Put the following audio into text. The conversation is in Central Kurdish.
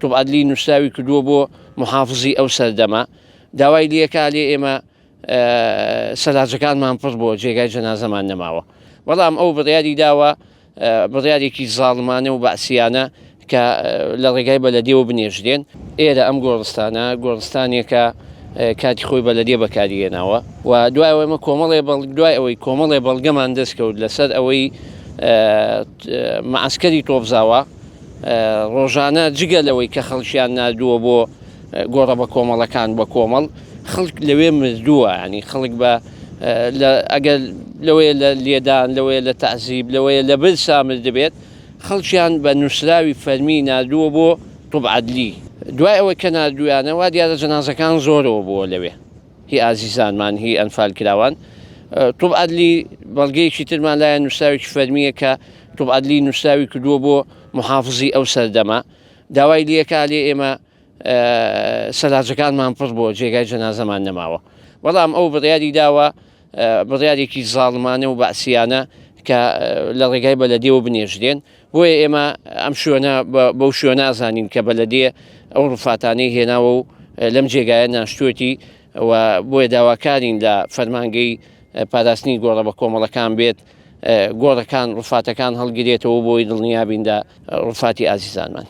طب عەدلی نووسراوی کردووە بۆ محافزی ئەو سەردەمە داوای لێکا لێ ئێمە سەلاجەکانمان پڕ بۆ جێگای جەنازەمان نەماوە بەڵام ئەو بڕیاری داوە بڕیارێکی زاڵمانە و بەعسیانە کە لە ڕێگای بەلەدیەوە بنێژرێن. ئێرە ئەم گۆڕستانە گۆڕستانێکە کاتی خۆی بەلەدیە بەکاری هێناوە و دوای ئەوەی ئێمە کۆمەڵێ دوای ئەوەی کۆمەڵێ بەڵگەمان دەست کەوت لەسەر ئەوەی مەعسکەری تۆپزاوا ڕۆژانە جگە لەوەی کە خەڵکیان ناردووە بۆ گۆڕە بە کۆمەڵەکان بە کۆمەڵ خەڵک لەوێ مردووە ینی خەڵک بە ئەگەر لەوەیە لە لێدان لەوەیە لە تەعزیب لەوەیە لە برسا مردبێت خەڵکیان بە نووسراوی فەرمی ناردووە بۆ طب عدلی دوای ئەوەی کە ناردوویانە وا دیارە جەنازەکان زۆرەوە بووە لەوێ هی ئازیزانمان هی ئەنفال کراوان طب عدلی بەڵگەیەکی ترمان لایە نووسراوێکی فەرمیە کە طب عدلی نووسراوی کردووە بۆ محافزی ئەو سەردەمە داوای لێکا لێ ئێمە سەلاجەکانمان پڕ بۆ جێگای جەنازەمان نەماوە بەڵام ئەو بڕیاری داوە بڕیارێکی زاڵمانە و بەعسیانە کە لە ڕێگای بەلەدیەوە بنێژرێن بۆیە ئێمە ئەم شوێنە بەو شوێنە ئازانین کە بەلەدیە ئەو ڕفاتانەی هێناوە و لەم جێگایە ناشتوێتی و بۆیە داواکارین لە فەرمانگەی پاراستنی گۆڕە بە کۆمەڵەکان بێت گۆڕەکان ڕفاتەکان هەڵگرێتەوە بۆی دڵنیابین لە ڕفاتی ئازیزانمان.